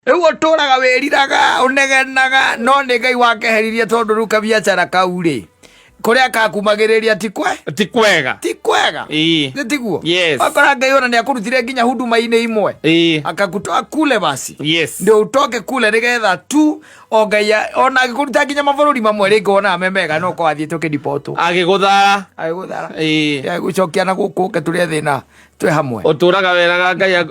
Rĩu ũtũraga wĩriraga ũnegenaga, no nĩ Ngai wakeheririe tondũ rĩu kabiacara kau rĩ, kũrĩa kakumagĩrĩria ti kwe Ti kwega. Ti kwega. Nĩ tiguo? Yes. Wakora Ngai ona nĩ akũrutire nginya huduma-inĩ imwe, akakutoa kule basi, ndio utoke kule nĩgetha tu o Ngai ona agĩkũruta nginya mabũrũri mamwe rĩngĩ wonaga me mega, no korwo athiĩte ũkĩdipotwo. Agĩgũthara. Agĩgũthara. Agĩgũcokia na gũkũ ũke tũrĩe thĩna twĩ hamwe. Ũtũraga weraga Ngai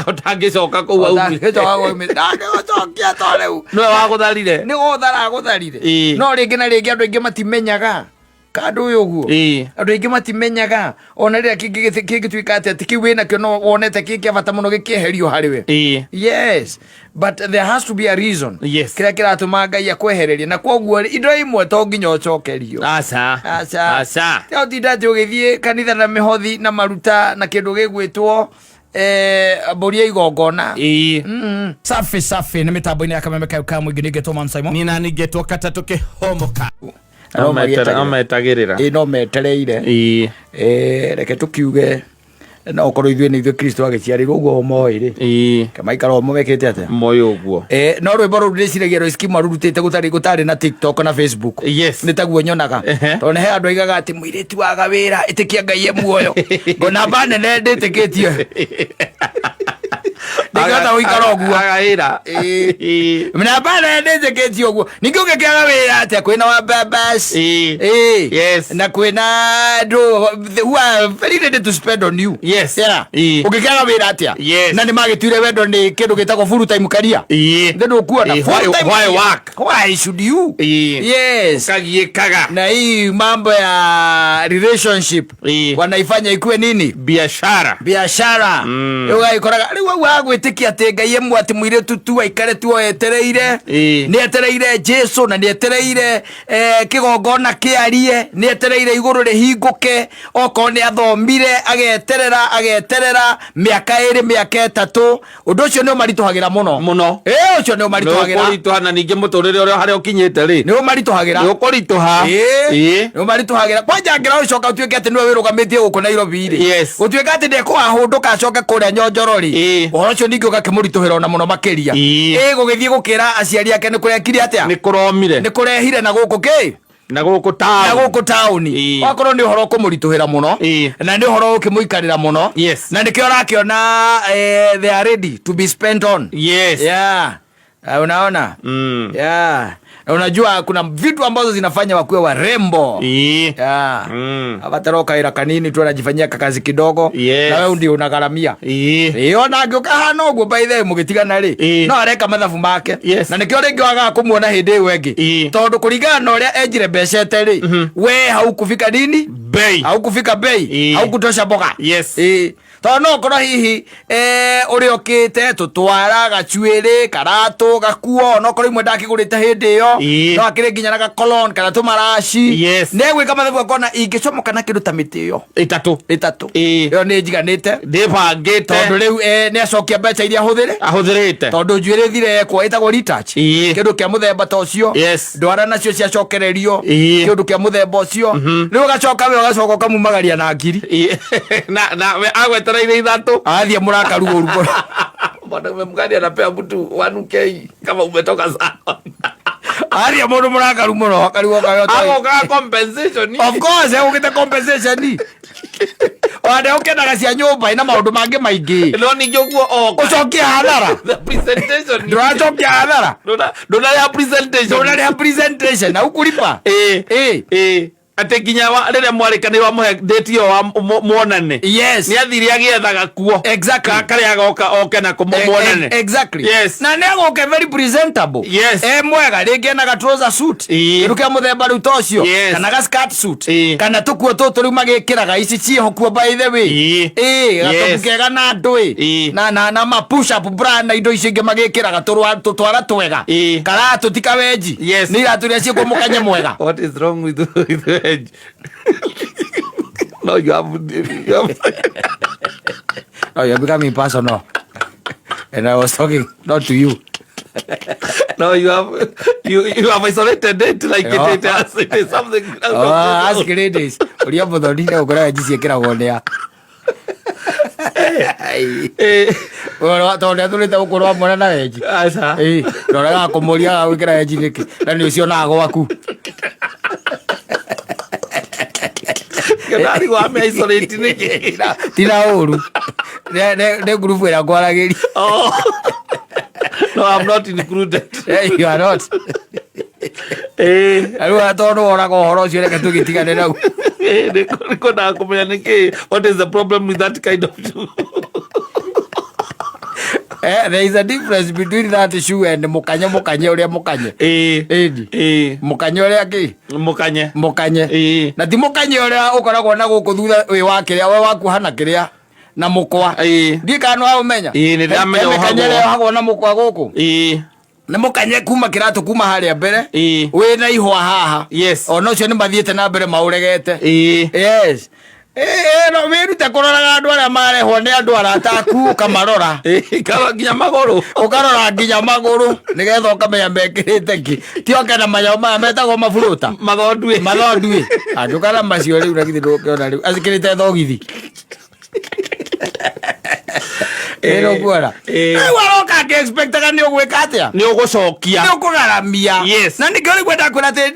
ũtangĩcoka kũu aumire. Ndangĩgũcokia to rĩu Nĩwe wagũtharire. Nĩ gũthara agũtharire. No rĩngĩ na rĩngĩ andũ aingĩ matimenyaga kandũ ũyũ ũguo. Andũ aingĩ matimenyaga ona rĩrĩa kĩngĩtuĩka atĩ atĩ kĩu wĩnakĩo no wonete kĩ kĩa bata mũno gĩkĩeherio harĩ we. Yes, but there has to be a reason kĩrĩa kĩratũma Ngai akwehererie, na kwoguo rĩ, indo imwe to nginya ũcokerio. Aca. Aca. Aca. Tiga ũtinda atĩ ũgĩthiĩ kanitha na mĩhothi na maruta na kĩndũ gĩgwĩtwo mbũri ya igongona. Safi safi, nĩ mĩtambo-inĩ ya Kameme kayo ka mũingĩ, ningĩtwo Man Simon. Nina ningĩtwo katatũ kĩhomoka. No magĩetagĩrĩra. Ametagĩrĩra. Ĩĩ, no metereire. Reke tũkiuge no okorwo ithuĩ nĩ ithuĩ Kristo agĩciarirwo ũguo moĩ rĩ, kamaikara o mekĩte atĩa. Moĩ ũguo. No rwĩmbo rũu ndĩciragia Royce Kim arurutĩte gũtarĩ gũtarĩ na TikTok na Facebook. Nĩ taguo nyonaga. Tondũ nĩ he andũ aigaga atĩ mũirĩtu waga wĩra, ĩtĩkia Ngai e muoyo. Ngona mba nene ndĩtĩkĩtie ndingĩhota gũikara ũguo. Aga wĩra. Namba nene ndĩtĩkĩtie ũguo. Ningĩ ũngĩkĩaga wĩra atĩa kwĩna wa babas? Na kwĩna andũ who are very ready to spend on you. Yeah. Ũngĩkĩaga wĩra atĩa? Na nĩ magĩtuire wendo nĩ kĩndũ gĩtagwo full time career. Nĩ ndũkuona. Full time Why career. work? Why should you? Yes. Ũkagiĩkaga. Na hii mambo ya relationship wanaifanya ikuwe nini? Biashara. Biashara. Rĩu ũgagĩkoraga rĩu hau agwĩtĩkia atĩ Ngai ĩmwe atĩ mũirĩtu tu aikare tu o etereire. Nĩ etereire Jesu na nĩ etereire kĩgongona kĩarie, nĩ etereire igũrũ rĩhingũke, okorwo nĩ athomire ageterera ageterera mĩaka 2, mĩaka 3. Ũndũ ũcio nĩ ũmaritũhagĩra mũno. Mũno. Ĩ, ũcio nĩ ũmaritũhagĩra. Nĩũkũritũha, na ningĩ mũtũrĩre ũrĩa harĩa ũkinyĩte rĩ, Nĩ ũmaritũhagĩra. Nĩ ũkũritũha. Nĩ ũmaritũhagĩra kwanja angĩra ũcoka ũtuĩke atĩ nĩwe wĩrũgamĩtie gũkũ Nairobi rĩ, gũtuĩka atĩ ndekũhahũndũka acoke kũrĩa nyonjoro rĩ, ũhoro ũcio ningĩ ũgakĩmũritũhĩra ona mũno makĩria. Ĩ, gũgĩthiĩ gũkĩra aciari ake nĩ kũrekire atĩa? Nĩ kũromire. Nĩ kũrehire na gũkũ kĩ? Na gũkũ Na taũni. gũkũ taũni. Wakorwo nĩ ũhoro ũkũmũritũhĩra mũno na nĩ ũhoro ũkĩmũikarĩra mũno, na nĩkĩo ũrakĩona they are ready to be spent on. Yeah. Unaona? Yeah. Na unajua kuna vitu ambazo zinafanya wakuwe warembo. Yeah. Abatara kawĩra kanini tu, anajifanyia kakazi kidogo, na wewe ndio unagharamia. Ĩĩ, ona angĩũkahana ũguo, by the way, mũgĩtigana rĩ, no areka mathabu make. Na nĩkĩo rĩngĩ wagaga kũmuona hĩndĩ ĩyo ĩngĩ, tondũ kũringana na ũrĩa enjire mbecete rĩ, we haukufika nini? Bei. Haukufika bei. Haukutosha mboga. Ĩĩ, tondũ no ũkorwo hihi ũrĩa ũkĩte tũtwara gacuĩrĩ karatũ gakuo, onokorwo imwe ndakĩgũrĩte hĩndĩ ĩyo, no akĩrĩ nginya na gakolon kana tũmaraci. Nĩ egwĩka mathabu akona ingĩcomoka na kĩndũ ta mĩtĩ ĩyo 3. 3, ĩyo nĩ njiganĩte. Ndĩbangĩte. Tondũ rĩu nĩ acokia mbeca iria ahũthĩre. Ahũthĩrĩte. Tondũ njuĩrĩ thire ekwo ĩtagwo retouch. Kĩndũ kĩa mũthemba ta ũcio. Ndwara nacio ciacokererio. Kĩndũ kĩa mũthemba ũcio. Rĩu ũgacoka we ũgacoka ũkamumagaria na ngiri. Na we agwetereire 3. Athiĩ mũrakaru ũru mũno. Mwanaume mgani anapea mtu 1K kama umetoka sawa? Athiĩ mũndũ mũrakaru mũno akarigwo kawe. Agokaga compensation. Of course egũkĩte compensation, ona ũkenaga cia nyũmba ina maũndũ mangĩ maingĩ. No ningĩ ũguo oka. Ũcokie hathara. The presentation. Ndũracokia hathara. Ndũnarĩha presentation. Ndũnarĩha presentation na ukuripa. Atĩ nginya rĩrĩa mwarĩkanĩirwo amũhe date ĩyo wa muonane. Nĩ athire agĩethaga kuo. Karĩa agoka oke nako muonane. Na nĩ agũke very presentable. E mwega, rĩngĩ ena ga trouser suit. Kĩndũ kĩa mũthemba rĩu ta ũcio. Kana ga skirt suit. Kana tũkuo tũtũ rĩu magĩkĩraga ici ciĩho kuo, by the way. Gatopu kega na ndũĩ. Na ma push up bra na indo icio ingĩ magĩkĩraga tũtwara twega. Karatũ ti kawenji. Nĩ iratũ iria ciĩkuo mũkanye mwega. What is wrong with wedge? No, you have No, you're becoming personal. And I was talking not to you. No, you have isolated it like it is something. Oh, ask ladies. Ũrĩa mũthoni nĩ ũkora wenji ciĩkĩragwo nĩ a. Tondũ nĩ atũrĩte gũkũrwo amwe na wenji. Aca. Ĩĩ, ndoraga kũmũria gwĩkĩra wenji nĩkĩ na nĩ ũcionaga gwaku. Ndarigwo ame isolate nĩkĩ. Ti na ũru. Nĩ ngurubu ĩrĩa ngwaragĩria. Oh. No, I'm not included. You are not. Eh. Na rĩu tondũ woraga ũhoro ũcio reke tũgĩtigane nau. Eh, nĩkwendaga kũmenya nĩkĩ, what is the problem with that kind of shoe? There is a difference between that shoe and mũkanye mũkanye ũrĩa mũkanye. Eh. Ĩni. Eh. Mũkanye ũrĩa kĩ? Mũkanye. Mũkanye. Eh. Na ti mũkanye ũrĩa ũkoragwo na gũkũ thutha wĩ wa kĩrĩa we waku hana kĩrĩa na mũkwa. Eh. Ndiĩ kana nĩwaũmenya. Ĩĩ, nĩ ndĩramenya He mĩkanye ũhagwo. ĩrĩa yohagwo na mũkwa gũkũ. Eh. Nĩ mũkanye kuma kĩratũ kuma harĩa mbere. Ĩĩ. Wĩna ihũa haha. Yes. Ona ũcio nĩ mathiĩte na mbere maũregete. Eh. Yes. No wĩrute kũroraga andũ arĩa marehwo nĩ andũ arata aku ũkamarora. Karora nginya magũrũ. Ũkarora nginya magũrũ nĩgetha ũkamenya mekĩrĩte kĩ. Ti oke na manyamũ maya metagwo maburuta. Mathonduĩ. Mathonduĩ. Angĩũka na macio rĩu na githĩ ndũngĩona rĩu acikĩrĩte thogithi. Ĩno kuona. Rĩu aroka akĩ-expectaga nĩ ũgwĩka atĩa? Nĩ ũgũcokia. Nĩ ũkũgaramia. Yes. Na nĩkĩo rĩu ndakwĩra atĩ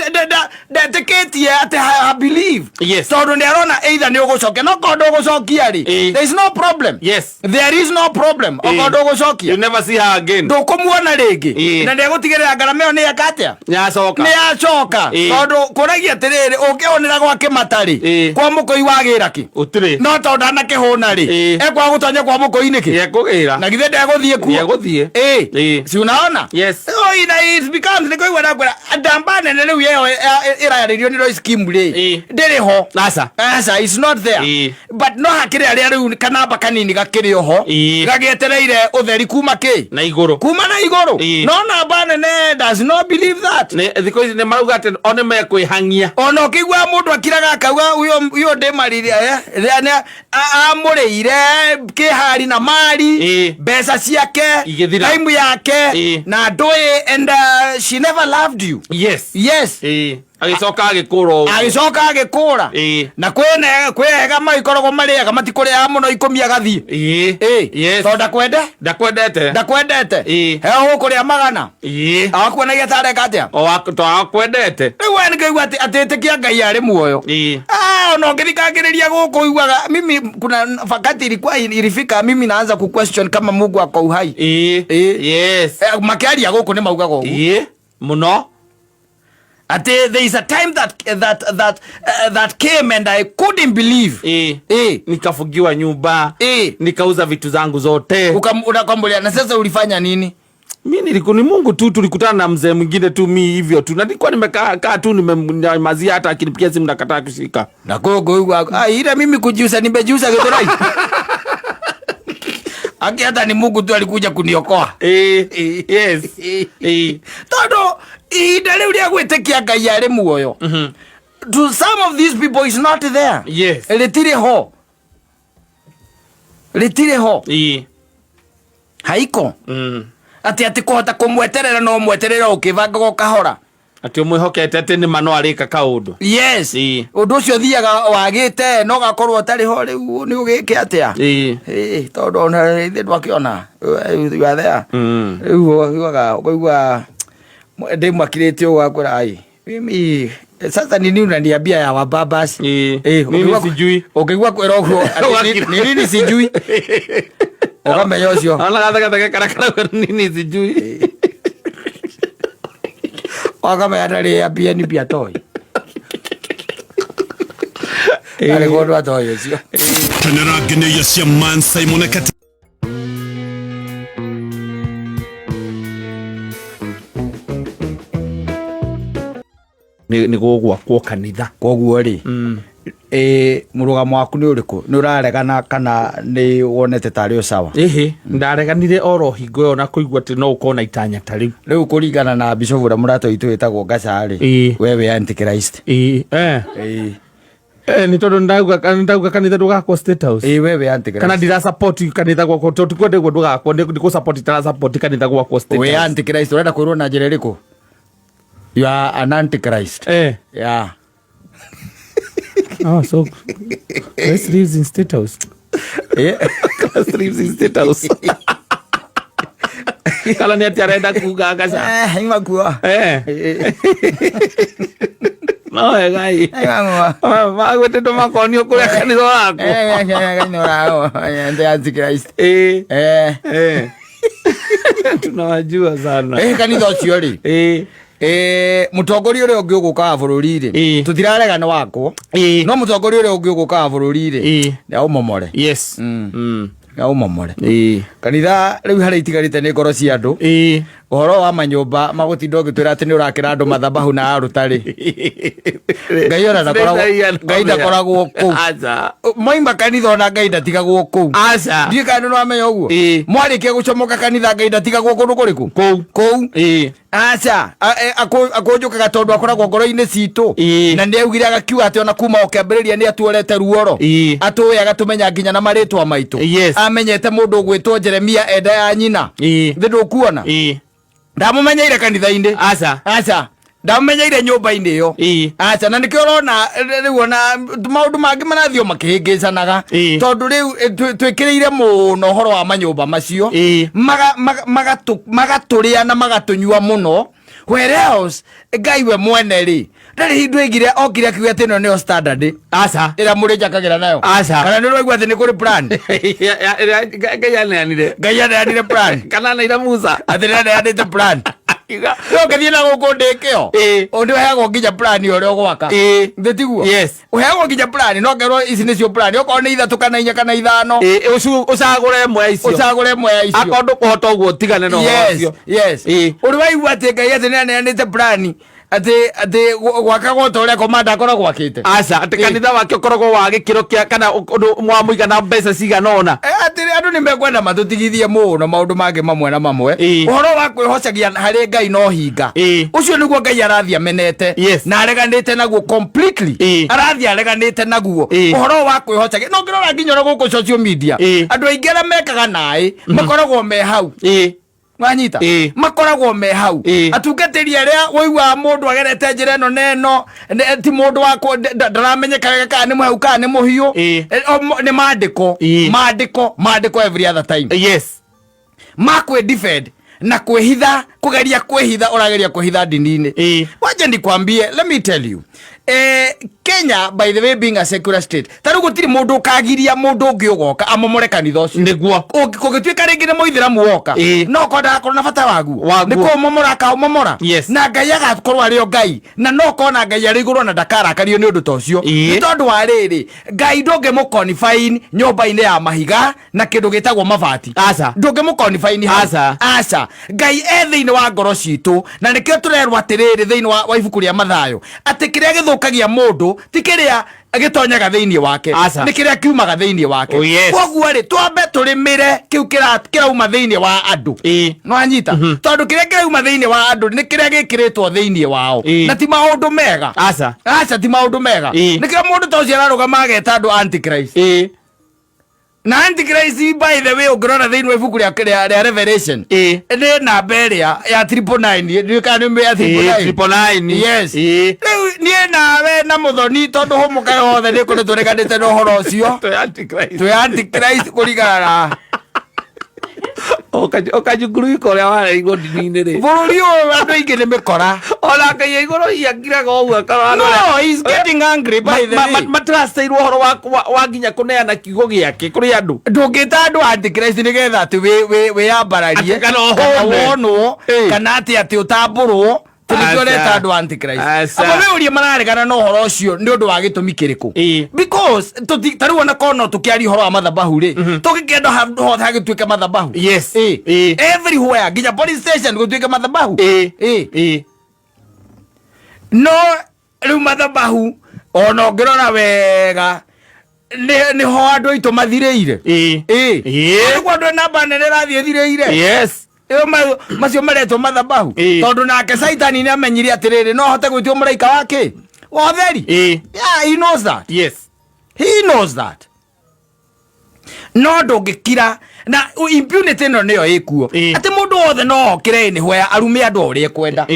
ndetĩkĩtie atĩ I believe. Yes. Tondũ nĩ arona either nĩ ũgũcokia no korwo ndũgũcokia rĩ. There is no problem. Yes. There is no problem. Okorwo ndũgũcokia. You never see her again. Ndũkũmuona rĩngĩ. Na ndegũtigĩrĩra ngarama ĩyo nĩ yeka atĩa? Nĩyacoka. Nĩyacoka. Tondũ kũragia atĩrĩrĩ ũngĩhũnĩra gwa kĩmata rĩ. Kwa mũkũi wagĩra kĩ? Ũtirĩ. No tondũ ndanakĩhũna rĩ. Ekwaga gũtonya kwa mũkũi nĩkĩ? Nĩekũgĩra. Na githĩ ndegũthiĩ kuo? Nĩegũthiĩ. Si unaona? Yes. So ina it becomes nĩ kũigua ndakwĩra ndamba nene rĩu ĩyo ĩrayarĩrio nĩ Royce Kim rĩ. Ndĩrĩ ho. Aca. Aca, it's not there. But no hakĩrĩ arĩa rĩu kanamba kanini gakĩrĩ oho. Gagĩetereire ũtheri kuma kĩ? Na igũrũ. Kuma na igũrũ. No namba nene does not believe that. Nĩ thikũ ici nĩ marauga atĩ o nĩ mekwĩhang'ia. Ona ũkĩigua mũndũ akiraga akauga huyo ndĩmarire amũrĩire kĩhari na mari mbeca ciake Igĩthira. time yake na ndũĩ and she never loved you. Yes. Yes. Agĩcoka agĩkũra ũguo. Agĩcoka agĩkũra. Na kwĩ ega magĩkoragwo marĩ ega matikũrĩaga mũno ikũmi agathiĩ. Yes. Tondũ ndakwende? Ndakwendete. Ndakwendete. He ũkũrĩa magana. Awakuonagia ta areka atĩa? O to akwendete. Rĩu we nĩkĩigua atĩ atĩtĩkia Ngai arĩ muoyo. Ona ũngĩthikangĩrĩria gũkũ uiguaga mimi kuna wakati ilikuwa ilifika mimi naanza ku question kama Mungu ako uhai. Yes. Makĩaria gũkũ nĩ maugaga ũguo. Mũno. Ati there is a time that came and I couldn't believe. Nikafungiwa nyumba. Nikauza vitu zangu zote. Unakwambia na sasa ulifanya nini? Mimi nilikuwa ni Mungu tu, tulikutana na mzee mwingine tu mi hivyo tu. Na nilikuwa nimekaa kaa tu nimemnyamazia, hata akinipigia simu nakataa kushika. Na gogo huyu, ila mimi kujiusa nimejiusa Githurai. Aki hata ni Mungu tu alikuja kuniokoa. Yes. Tondu ihinda rĩu rĩa gwĩtĩkia Ngai arĩ muoyo. To some of these people is not there. Yes. Rĩtirĩ ho. Rĩtirĩ ho. Haiko. Atĩ atĩ kũhota kũmweterera no mweterera ũkĩbangaga ũkahora. Atĩ ũmwĩhokete atĩ nĩ ma no arĩka kaũndũ. Yes. Ũndũ ũcio ũthiaga wagĩte no gakorwo ũtarĩ ho rĩu nĩ ũgĩke atĩa? Tondũ ona ithuĩ ndwakĩona. You are there. Rĩu ũiguaga, ũkaigua ndĩ mwakirĩte ũguo akwĩra, ai, mimi sasa nini unaniambia ya wababas? Nini sijui? Ũkĩigua kwĩra ũguo, atĩ ni nini sijui? Ũkamenya ũcio. Ona gathagathaga karakara nini sijui? Wakamenya ndarĩ Airbnb atoĩ. Arĩ kũndũ atoĩ ũcio. Kenera ngenyo cia Man Simon kati Nĩ gũgwakwo kanitha. Koguo rĩ, mũrũgamo waku nĩ ũrĩkũ? Nĩ ũraregana kana nĩ wonete tarĩ o sawa? Ĩhĩ, ndareganire oro hingo ĩyo na kũigua atĩ no ũkorwo na itanya ta rĩu. Rĩu kũringana na bishop ũrĩa mũrata witũ wĩtagwo Ngaca rĩ, we wĩ antichrist. Nĩ tondũ ndauga kanitha ndũgakwo State House. We wĩ antichrist. Kana ndira support kanitha gwakwo, tondũ ti kwenda ũguo ndũgakwo, nĩ kũ support itara support kanitha gwakwo State Wĩ House. antichrist, ũrenda kwĩrwo na njĩra ĩrĩkũ? You are an antichrist. Yeah. Oh, so Christ lives in State House. Class 3 State House. Kana nĩ atĩ arenda kuga ngaca. Ima kuo. No wega ĩ. Magwĩtĩtwo makonio kũrĩa kanitha wakwo. Antichrist. Tunawajua sana. Kanitha ũcio rĩ. Mũtongoria ũrĩa ũngĩ ũgũka wa bũrũri rĩ, tũtirarega nĩ wakwo, no mũtongoria ũrĩa ũngĩ ũgũka wa bũrũri rĩ, nĩ aũmomore. Nĩ aũmomore. Kanitha rĩu harĩa itigarĩte nĩ ngoro cia andũ. Ũhoro wa manyũmba magũtinda ũgĩtwĩra atĩ nĩ ũrakĩra andũ mathabahu na aruta rĩ, Ngai ona ndakoragwo, Ngai ndakoragwo kũu. Aca. Moima kanitha ona Ngai ndatigagwo kũu. Aca. Ndiũĩ kana nĩ ũramenya ũguo. Mwarĩkia gũcomoka kanitha, Ngai ndatigagwo kũndũ kũrĩkũ? Kũu. Kũu. Aca, akũnjũkaga tondũ akoragwo ngoro-inĩ citũ. Na nĩ augire agakiuga atĩ ona kuma o kĩambĩrĩria nĩ atuorete ruoro. Atũĩ agatũmenya nginya na marĩtwa maitũ. Amenyete mũndũ ũgwĩtwo Jeremia enda ya nyina. Thĩ ndũkuona. Ndamũmenyeire kanitha-inĩ. Aca. Aca, ndamũmenyeire nyũmba-inĩ ĩyo. Aca, na nĩkĩo ũrona rĩu ona maũndũ mangĩ marathiĩ o makĩhĩngĩcanaga. Tondũ rĩu twĩkĩrĩire mũno ũhoro wa manyũmba macio. Magatũrĩa na magatũnyua mũno, whereas Ngai we mwene rĩ, ndarĩ hindu aigire okire akiuga atĩ ĩno nĩyo standard Aca. ĩrĩa mũrĩnjakagĩra nayo. Aca. Kana nĩ ũraigua atĩ nĩ kũrĩ plan? Ĩrĩa Ngai aneanire. Ngai aneanire plan? Kana anaira Musa. Atĩ nĩ aneanĩte plan. No ũngĩthiĩ na gũkũ ndĩkĩo, nĩ ũheagwo nginya plan ũrĩa ũgwaka. Thĩ tiguo? Yes. Ũheagwo nginya plan, no ngerwo ici nĩcio plan, okorwo nĩ ithatũ kana inya kana ithano. Ũcagũre ĩmwe ya icio. Ũcagũre ĩmwe ya icio. Akorwo ndũkũhota ũguo tigane na ũhoro ũcio. Yes. Ũrĩ waigua atĩ Ngai atĩ nĩ aneanĩte plan atĩ gwakagwo ta ũrĩa komanda akoragwo akĩte? Aca, atĩ kanitha wake ũkoragwo wa gĩkĩro kĩa kana ũndũ wa mũigana mbeca cigana ũna. Atĩ andũ nĩ mekwenda matũtigithie mũno maũndũ mangĩ mamwe na mamwe. Ũhoro wa kwĩhocagia harĩ Ngai no hinga. Ũcio nĩguo Ngai arathiĩ amenete. Na areganĩte naguo completely. Arathiĩ areganĩte naguo. Ũhoro wa kwĩhocagia. No ngĩrora nginya ona gũkũ social media. Andũ aingĩ arĩa mekaga naĩ makoragwo me hau. Wanyita? Makoragwo me hau. Atungatĩri arĩa ũiguaga mũndũ agerete njĩra ĩno na ĩno, ti mũndũ wa ndaramenyeka wega kana nĩ mũhehu kana nĩ mũhiũ. Nĩ maandĩko. Maandĩko, maandĩko every other time. Ma kwĩ defend na kwĩhitha, kũgeria kwĩhitha, ũrageria kwĩhitha ndini-inĩ. Wacha nikwambie, let me tell you. Kenya, by the way, being a secular state, ta rĩu gũtirĩ mũndũ ũkagiria mũndũ ũngĩ ũgoka amomore kanitha ũcio. Nĩguo. Kũngĩtuĩka rĩngĩ nĩ mũithĩramu woka, no korwo ndagakorwo na bata waguo. Waguo. Nĩ kũũmomora akaũmomora. Na Ngai agakorwo arĩ o Ngai, na no korwo na Ngai arĩ igũrũ na ndakarakario nĩ ũndũ ta ũcio. Nĩ tondũ wa rĩrĩ, Ngai ndũngĩmũ-confine nyũmba-inĩ ya mahiga na kĩndũ gĩtagwo mabati. Aca. Ndũngĩmũ-confine hau. Aca. Aca. Ngai e thĩinĩ wa ngoro citũ, na nĩkĩo tũrerwo atĩrĩrĩ thĩinĩ wa ibuku rĩa Mathayo atĩ kĩrĩa gĩthũkagia mũndũ ti kĩrĩa gĩtonyaga thĩinĩ wake, Aca. nĩ kĩrĩa kiumaga thĩinĩ wake. Oh, yes. Koguo rĩ, twambe tũrĩmĩre kĩu kĩrauma thĩinĩ wa andũ. Nĩwanyita? Tondũ kĩrĩa kĩrauma thĩinĩ wa andũ nĩ kĩrĩa gĩkĩrĩtwo thĩinĩ wao. Na ti maũndũ mega. Aca. Aca, ti maũndũ mega. Nĩkĩo mũndũ ta ũcio ararũgama ageta andũ Antichrist. Na Antichrist, by the way, ũngĩrora thĩinĩ wa ibuku rĩa Revelation, nĩ namba ĩrĩa ya 999, ndiũĩ kana nĩ ya triple nine. Triple nine. Yes. Rĩu niĩ nawe na mũthoni, tondũ hũmũka yothe nĩ ĩkoretwo ĩreganĩte na ũhoro ũcio. Twĩ Antichrist. Twĩ Antichrist kũringana na Ũkajukuru iko ũrĩa wareirwo ndini-inĩ rĩ. Bũrũri ũyũ andũ aingĩ nĩ mĩkora. Ona Ngai ya igũrũ hiangiraga ũguo akarora. No, he's getting angry, by the way. Matraceirwo ũhoro wa nginya kũneana kiugo gĩake kũrĩ andũ. Ndũngĩta andũ Antichrist nĩgetha atĩ wĩyambararie. Atĩ kana ũhũne. Kana wonwo, kana atĩ ũtambũrwo. Tondũ nĩkĩo ũreta andũ Antichrist. Aca. Aba wĩũrie mararegana na ũhoro ũcio nĩ ũndũ wa gĩtũmi kĩrĩkũ? Because ta rĩu ona korwo no tũkĩaria ũhoro wa mathabahu rĩ, tũngĩkĩenda handũ hothe hagĩtuĩke mathabahu. Everywhere, nginya police station gũtuĩke mathabahu. No rĩu mathabahu ona ũngĩrora wega nĩho andũ aitũ mathirĩire. Nĩguo andũ namba nene ĩrathiĩ ĩthirĩire. Ĩyo macio maretwo mathabahu. Tondũ nake Saitani nĩ amenyire atĩrĩrĩ, no ahote gwĩtio mũraika wa kĩ? Wa ũtheri. Yeah, he knows that. He knows that. No ndũngĩkira Na impunity ĩno nĩyo ĩkuo. Atĩ mũndũ wothe no okĩre anywhere arume andũ o ũrĩa ekwenda.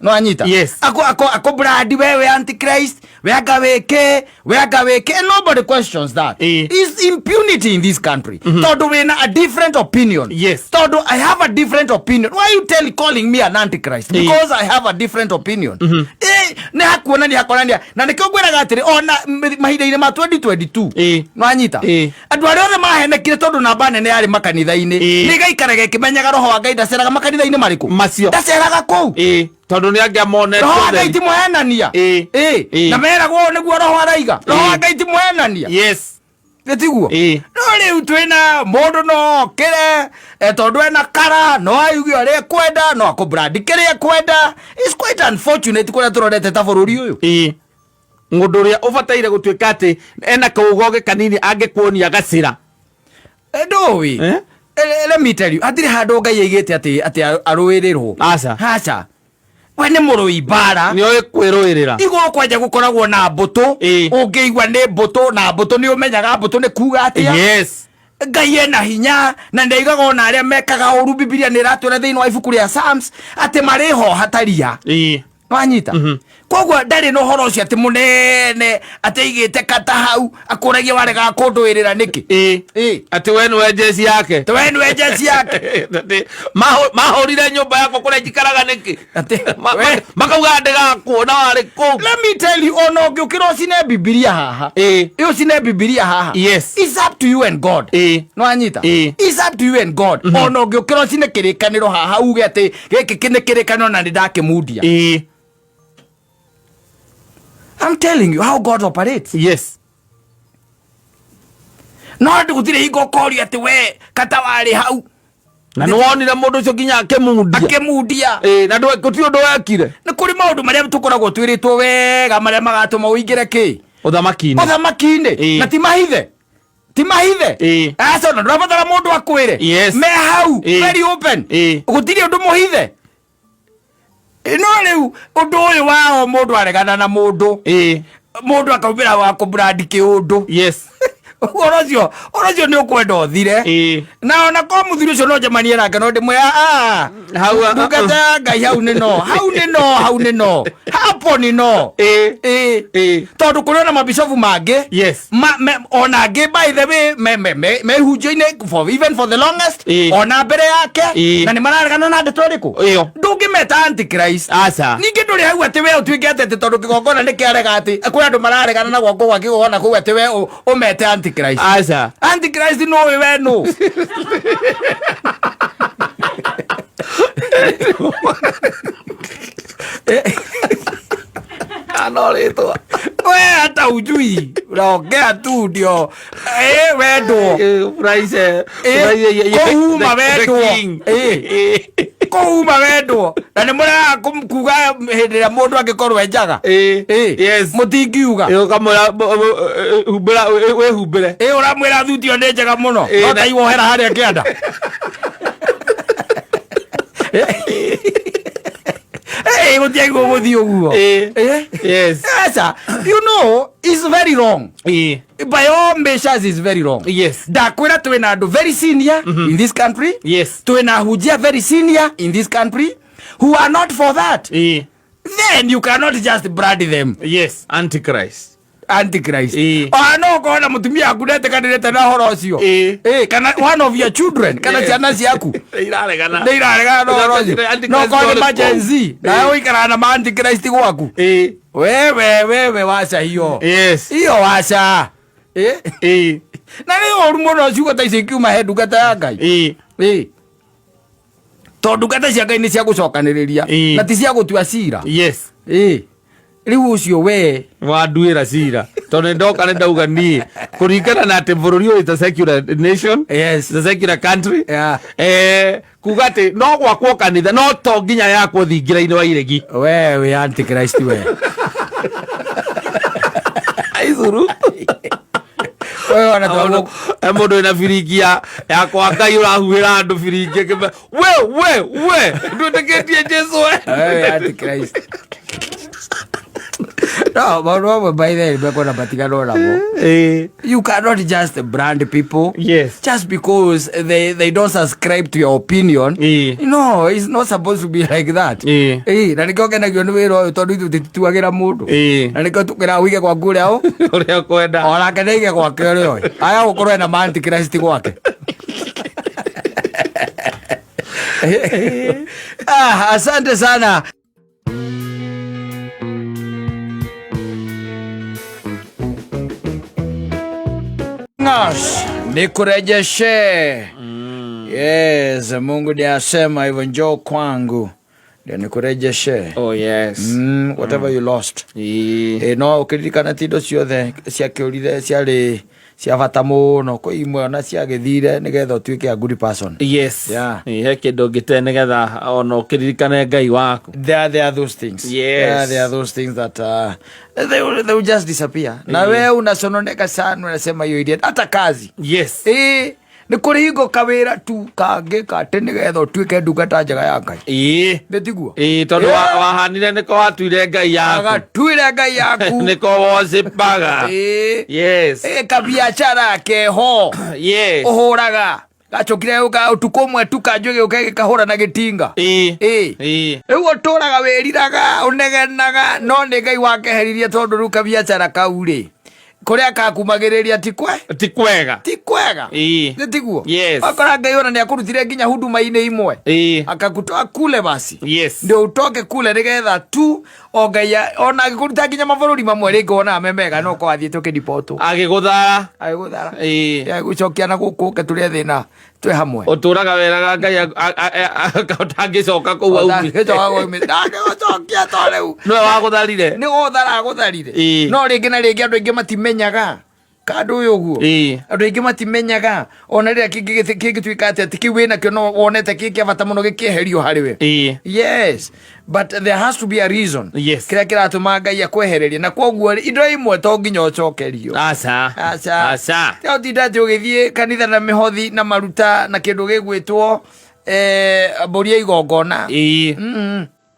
No anyita. Ako ako ako brand wewe antichrist, we anga wĩke, we anga wĩke, and nobody questions that. Is impunity in this country. Tondũ wĩna a different opinion. Tondũ I have a different opinion. Why you tell calling me an antichrist? Because I have a different opinion. Nĩ hakuonania hakonania na nĩkĩo ngwĩraga atĩrĩ ona mahinda-inĩ ma 2022. No anyita. Andũ arĩa othe mahenekire tondũ namba nene yarĩ makanitha-inĩ. Nĩ gaikaraga ĩkĩmenyaga roho wa Ngai ndaceraga makanitha-inĩ marĩkũ? Macio. Ndaceraga kũu. Tondũ nĩ angĩamonete Roho wa Ngai ũtheri. ti mũhenania. Na meragwo ũũ nĩguo roho araiga. Roho wa Ngai ti mũhenania. Nĩ tiguo? No rĩu twĩna mũndũ no okĩre, tondũ ena kara no aigue ũrĩa ekwenda, no akũbrandi kĩrĩa ekwenda. It's quite unfortunate kũrĩa tũrorete ta bũrũri ũyũ. Mũndũ ũrĩa ũbataire gũtuĩka atĩ ena kaũgoge kanini angĩkuonia gacĩra. Ndũĩ. Let me tell you, hatirĩ handũ Ngai aigĩte atĩ arũĩrĩrwo. Aca. Aca. We nĩ mũrũi mbara. Nĩ oĩ kwĩrũĩrĩra. Igũrũ kwanja gũkoragwo na mbũtũ. Ũngĩigua nĩ mbũtũ, na mbũtũ nĩ ũmenyaga mbũtũ nĩ kuga atĩa. Ngai ena hinya na ndaigaga ona arĩa mekaga ũru. Bibilia nĩ ĩratwĩra thĩinĩ wa ibuku rĩa Psalms atĩ marĩ hoha ta ria. Wanyita? Koguo ndarĩ na ũhoro ũcio atĩ mũnene atĩ aigĩte kata hau akũragia waregaga kũndũĩrĩra nĩkĩ? Atĩ we nĩwe njeci yake. Atĩ we nĩwe njeci yake. Atĩ mahũrire nyũmba yakwa kũrĩa njikaraga nĩkĩ? Atĩ we- Makauga ndĩgakuona warĩ kũu. Let me tell you, ona ũngĩũkĩra ũcine Bibilia haha. Ũcine Bibilia haha. It's up to you and God. No anyita? It's up to you and God. Ona ũngĩũkĩra ũcine kĩrĩkanĩro haha uge atĩ gĩkĩ nĩ kĩrĩkanĩro na nĩ ndakĩmundia. I'm telling you how God operates. No gũtirĩ hingo ũkorio atĩ we kata warĩ hau. Na nĩ wonire mũndũ ũcio nginya akĩmundia. Akĩmundia. Na gũtirĩ ũndũ wekire. Nĩ kũrĩ maũndũ marĩa tũkoragwo twĩrĩtwo wega marĩa magatũma ũingĩre kĩ? Ũthamaki-inĩ. Ũthamaki-inĩ. Na ti mahithe. Ti mahithe. Aca, ona ndũrabatara mũndũ akwĩre. Me hau, very open. Gũtirĩ ũndũ mũhithe. No rĩu ũndũ ũyũ wa o mũndũ aregana na mũndũ. Mũndũ akaumĩra wa kũbrand kĩũndũ. Ũhoro ũcio nĩ ũkwenda ũthire. Na ona ko mũthuri ũcio no njemanie nake no ndĩmwĩre, Hau, ndungata ya Ngai hau nĩ no, hau nĩ no, hau nĩ no. Hapo nĩ no. Tondũ kũrĩ ona mabicobu mangĩ. Ona angĩ by the way, me hunjo-inĩ for, even for the longest, ona mbere yake, na nĩ mararegana na ndeto ĩrĩkũ? Ĩyo. Ndũngĩmeta antichrist. Aca. Ningĩ ndũrĩ hau atĩ we ũtuĩke atĩ tondũ kĩgongona nĩ kĩarega atĩ kwĩ andũ mararegana na gwakwo gwa kĩgongona kũu atĩ we ũmete antichrist. Aca. Antichrist nũ ũĩ we nũ? No rĩtwa. We hata hujui. Unaongea tu ndio. Wendwo. Furahishe. Kũhuma wendwo. Kũhuma wendwo. Na nĩ mũregaga kuga hĩndĩ ĩrĩa mũndũ angĩkorwo e njaga. Mũtingiuga. Ũkamwĩra, humbĩra, wĩhumbĩre. Ũramwĩra thuti ĩyo nĩ njega mũno. No ta iwohera harĩa kĩanda. Gũtiagĩrĩirwo gũthiĩ ũguo. Aca, you know, it's very wrong. By all measures is very wrong. Ndakwĩra twĩna andũ very senior in this country. Twĩna ahunjia very senior in this country who are not for that. Then you cannot just brand them. Antichrist. Antichrist. Ona no ũkorwo na mũtumia waku ndetĩkanĩrĩte na ũhoro ũcio. Kana one of your children, kana ciana ciaku. Nĩ iraregana. Nĩ iraregana na ũhoro ũcio. Antichrist No ũkorwo nĩ ũrĩkũ? ma Gen Z, nawe ũikaraga na ma Antichrist gwaku. Wewe, wewe waca hiyo. Hiyo waca. Na nĩ ũru mũno ciugo ta icio ikiuma he ndungata ya Ngai. Tondũ ndungata cia Ngai nĩ cia gũcokanĩrĩria, na ti cia gũtua cira. Rĩu ũcio we wanduĩra cira tondũ nĩ ndoka nĩ ndauga niĩ kũringana na atĩ bũrũri ũyũ is a secular nation, is a secular country. Kuga atĩ no gwakwo kanitha no to nginya yakwo thingira-inĩ wa iregi. We wĩ antichrist we. Aicuru. We ona tondũ Mũndũ wĩna biringi ya kwa Ngai ũrahuhĩra andũ biringi akĩmera, we, we, we, ndwĩtĩkĩtie Jesũ we. We wĩ antichrist. No maũndũ mamwe by the way mekwenda matiganwo namo. You cannot just brand people just because they don't subscribe to your opinion. No, it's not supposed to be like that. Na nĩkĩo ngenagio nĩ wĩra ũyũ, tondũ ithuĩ tũtituagĩra mũndũ. Na nĩkĩo tũkwĩra wige gwaku ũrĩa Ũrĩa ũkwenda. Onake nĩaige gwake ũrĩa oĩ, aya gũkorwo ena ma antichrist gwake. Ah, asante sana. Nikurejeshe. Yes, Mungu ndiye asema hivyo, njoo kwangu ndio nikurejeshe. Oh yes. Whatever you lost. No ũkĩririkana ti indo ciothe ciakĩũrire ciarĩ cia bata mũno, kwĩ imwe ona ciagĩthire nĩgetha ũtuĩke a good person. Yeah. He kĩndũ ũngĩte nĩgetha ona ũkĩririkane Ngai waku. There are those things. There are those things that they will just disappear. Na wewe unasononeka sana, unasema hiyo idiot hata kazi. Nĩ kũrĩ hingo kawĩra tu kangĩka atĩ nĩgetha ũtuĩke ndungata njega ya Ngai. Nĩ tiguo? Tondũ wahanire nĩko watuire Ngai yaku. Agatuire Ngai yaku. Nĩko worshipaga. Kabiacara keho. Ũhũraga. Gacokire ũka ũtukũ ũmwe tu kanjũ gĩũka gĩkahũra na gĩtinga. Rĩu ũtũraga wĩriraga, ũnegenaga, no nĩ Ngai wakeheririe, tondũ rĩu kabiacara kau rĩ, kũrĩa kakumagĩrĩria ti kwe Ti kwega. Ti kwega. Nĩ tiguo? Yes. Wakora Ngai ona nĩ akũrutire nginya huduma-inĩ imwe, akakutoa kule basi, ndio utoke kule nĩgetha tu o Ngai ona agĩkũruta nginya mabũrũri mamwe rĩngĩ wonaga me mega, no ũkorwo athiĩte ũkĩdipotwo. Agĩgũthara. Agĩgũthara. Agĩgũcokia na gũkũ, ũke tũrĩe thĩna twĩ hamwe. Ũtũraga weraga Ngai ũtangĩcoka kũu aumire. Ndangĩgũcokia to rĩu Nĩwe wagũtharire. Nĩ gũthara agũtharire. No rĩngĩ na rĩngĩ andũ aingĩ matimenyaga kandũ ũyũ ũguo. Andũ aingĩ matimenyaga ona rĩrĩa kĩngĩtuĩka atĩ kĩu wĩnakĩo no wonete kĩ kĩa bata mũno gĩkĩeherio harĩ we. Yes, but there has to be a reason kĩrĩa kĩratũma Ngai akwehererie, na koguo rĩ, indo imwe to nginya ũcokerio. Aca. Aca. Aca. Tiga ũtinda atĩ ũgĩthiĩ kanitha na mĩhothi na maruta na kĩndũ gĩgwĩtwo mbũri ya igongona.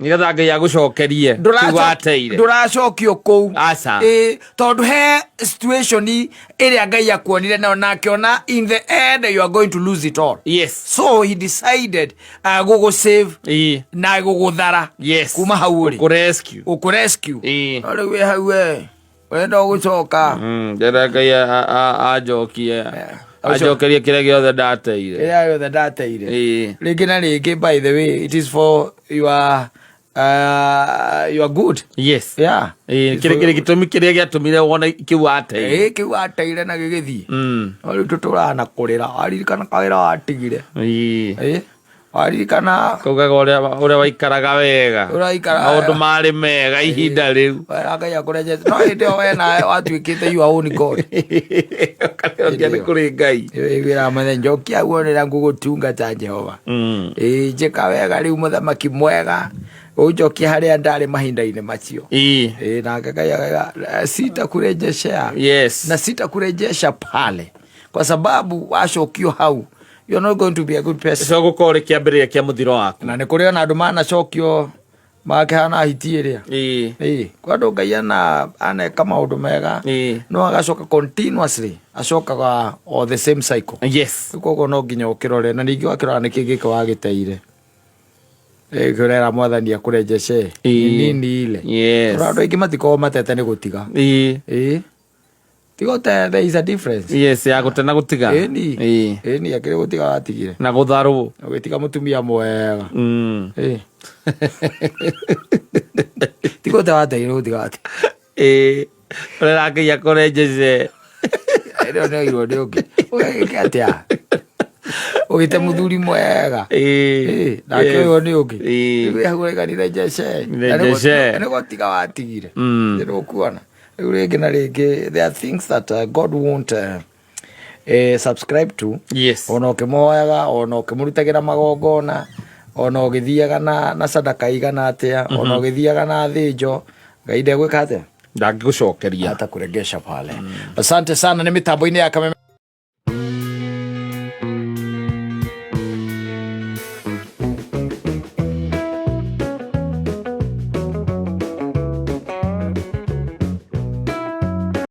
Nĩgetha Ngai agũcokerie kĩu wateire. Ndũracokio kũu. Aca. Tondũ he situation ĩrĩa Ngai akuonire nayo na akĩona in the end you are going to lose it all. So he decided gũgũ save na gũgũthara kuma hau ũrĩ. Kũrescue. Gũkũ rescue. No rĩu wĩ hau we ũrenda gũcoka. Ndĩrenda Ngai anjokie, anjokerie kĩrĩa gĩothe ndateire. Kĩrĩa gĩothe ndateire. Rĩngĩ na rĩngĩ, by the way, it is for your good. Kĩrĩ gĩtũmi kĩrĩa gĩatũmire wone kĩu wateire. Kĩu wateire na gĩgĩthiĩ. No rĩu tũtũraga na kũrĩra, waririkana kawĩra watigire. Waririkana Kaugaga ũrĩa waikaraga wega. Ũrĩa waikaraga Maũndũ wega. marĩ mega ihinda rĩu. Wera Ngai akũrejete, no hĩndĩ ĩyo we nawe watuĩkĩte your own God. Ũkarĩokia nĩ kũrĩ Ngai. Wĩra mothe njokia guonera ngũgũtungata Jehova. Njĩka wega rĩu, mũthamaki mwega, ũnjokie harĩa ndarĩ mahinda-inĩ macio. Nake Ngai akauga, sitakurejeshea na sitakurejesha pale kwa sababu wacokio hau you are not going to be a good person. Ũcio gũkorwo rĩ kĩambĩrĩria kĩa mũthiro waku. Na nĩ kũrĩ ona andũ manacokio makĩhana hiti ĩrĩa. Kwa andũ Ngai aneka maũndũ mega, no agacoka continuously acokaga o the same cycle. Rĩu koguo no nginya ũkĩrore, na ningĩ wakĩrora nĩkĩ gĩkĩ wagĩteire. Kũrera mwathani akũrejeshe. Nini ile. Tondũ andũ aingĩ matikoragwo matete nĩ gũtiga. Tiga ũte, there is a difference. Yes, ya gũte na gũtiga. Ĩni, akĩrĩ gũtiga watigire. Na gũtharwo. Ũgĩtiga mũtumia mwega. Tiga ũte wateire gũtiga watigire. Ũrera Ngai akũrejeshe. Ĩno nĩ oirwo nĩ ũngĩ. Ũgĩke atĩa? Ũgĩte mũthuri mwega. Nake ũyũ nĩ ũngĩ. Rĩu hau ũraiga nirejeshe. Nirejeshe. Nĩ gũtiga watigire. Nĩ ũkuona. Rĩu rĩngĩ na rĩngĩ there are things that God won't subscribe to. Ona ũkĩmũhoyaga, ona ũkĩmũrutagĩra magongona, ona ũgĩthiaga na sadaka igana atĩa, ona ũgĩthiaga na thĩnjo, Ngai ndegwĩka atĩa? Ndangĩgũcokeria. Hata kuregesha pale. Asante sana, nĩ mĩtambo-inĩ ya Kameme.